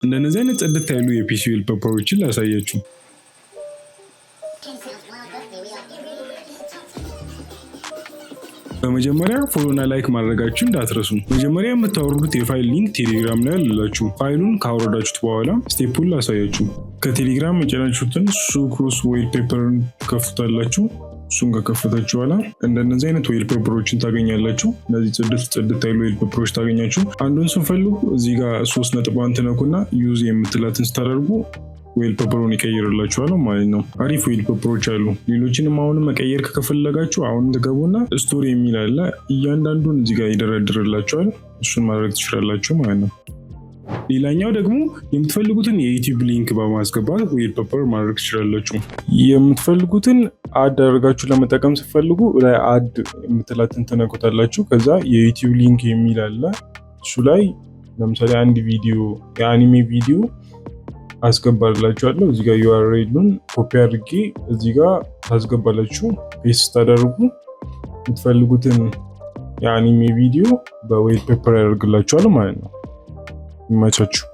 እንደነዚህ አይነት ጽድት ያሉ የ PC wallpaper ኦችን ላሳያችሁ። በመጀመሪያ follow ና like ማድረጋችሁ እንዳትረሱ። መጀመሪያ የምታወርዱት የፋይል link ቴሌግራም ላይ አለላችሁ። ፋይሉን ካወረዳችሁት በኋላ step ኡን ላሳያችሁ። ከቴሌግራም የጫናችሁትን ሱክሮስ wallpaper ን ትከፍቱታላችሁ። እሱን ከከፈታችሁ በኋላ እንደነዚህ አይነት wallpaper ኦችን ታገኛላችሁ። እነዚህ ጽድት ጽድት ያሉ wallpaper ኦች ታገኛችሁ። አንዱን ስንፈልጉ እዚህ ጋር ሶስት ነጥቧን ትነኩና use የምትላትን ስታደርጉ wallpaper ኡን ይቀይርላችኋል ማለት ነው። አሪፍ wallpaper ኦች አሉ። ሌሎችንም አሁንም መቀየር ከፈለጋችሁ አሁን ትገቡና store የሚል አለ። እያንዳንዱን እዚህ ጋር ይደረድርላችኋል። እሱን ማድረግ ትችላላችሁ ማለት ነው። ሌላኛው ደግሞ የምትፈልጉትን የ YouTube link በማስገባት wallpaper ማድረግ ትችላላችሁ። የምትፈልጉትን add አድርጋችሁ ለመጠቀም ስትፈልጉ ላይ add የምትላትን ትነኩታላችሁ። ከዛ የ YouTube link የሚል አለ። እሱ ላይ ለምሳሌ አንድ ቪዲዮ የ anime ቪዲዮ አስገባላችኋለሁ። እዚህ ጋር URL ኡን copy አድርጌ እዚህ ጋር ታስገባላችሁ። Paste ስታደርጉ የምትፈልጉትን የ anime ቪዲዮ በ wallpaper ያደርግላችኋል ማለት ነው። ይመቻችሁ።